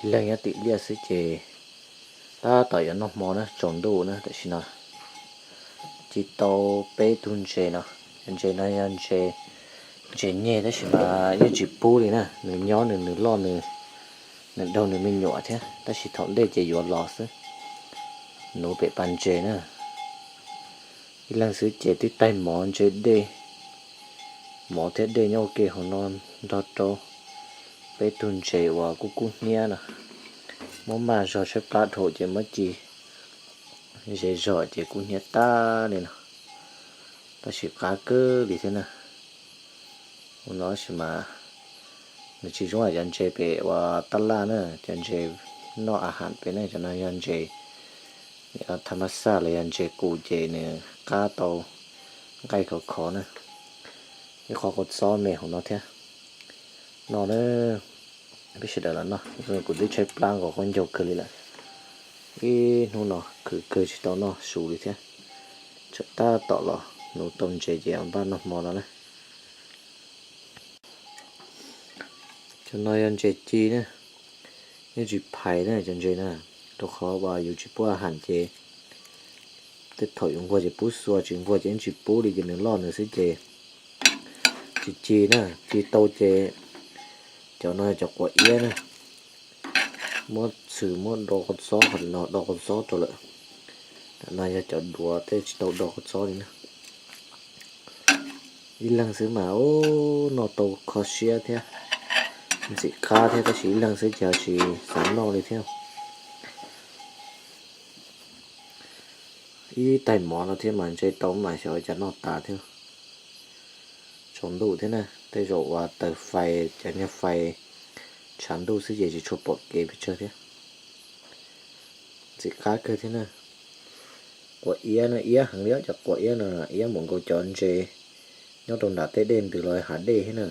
Ib leeg nyob tim liaj xwb ces tab tom yuav noj hmo na, tsaus ntuj na, tam sim no ci tau peb tug ntses no. Cov ntses no yog ntses, ntses nyeg tab sis mas yeej tsis pub li na, nws nyob nws, nws loj nws, nws daug nws me nyuam thiab, tab sis thaum ntej ces yuav los xwb. Nuv pem pas ntses na. Ib leeg xwb ces twb taig mov ntse dej, mov thiab dej nyob ua ke hauv no nrog rau peb tug ntses uas kub kub hnyiab no. Muab maj zog tshaib plab dhau ces muab ci ze zog ces kub hnyiab tag li no. Tab sis qab kawg li thiab na. Ua no sis mas nws tsis zoo cov ntses pem uas tab laj na, cov ntses noj a has pem na, cov no yog ntses tha mas xaj los yog ntses qus ces nws qab tau nqaij khov khov na. Ib qho kua txob me hauv no thiab. No na, peb sawv daws los noj, kuv twb tshaib plab nkaus qaub ncaug kawg li lawm. Ib hnub no khwv kawg tsis tau noj su li thiab. Tseem tab tom los nuv tau ntses ces npaj noj hmo no na. Cov no yog ntses ci na, yeej tsis phais na cov ntses na, rau qhov uas yus tsis pub a has ces tej thaum yus nquag ces pub xua, tsis nquag ces yeej tsis pub li ces nws loj nws xwb ces tsis ci na, ci tau ces cov no cov quav iab na, muab txhwm muab do kua txob, qhov no do kua txob rau lawm. No yog cov duav tej tsis tau do kua txob li na. Ib leeg xwb mas ub, noj tau kho siab thiab, ntxim qab thiab, tab sis ib leeg xwb ces tsis xav noj li thiab. Ib taig mov no thiab mas ntse tau mas xyov cas noj tas thiab. Tsaus ntuj thiab na, tej zaum uas taws fais, cov nyuag fais tshav ntuj xwb ces tsis tshua pom kev pes tsawg thiab. Ntxim qab kawg thiab na. Quav iab no iab heev li, cov quav iab no iab mus nkaus cov ntses nyob rau nram tej dej ntws los hav dej thiab na.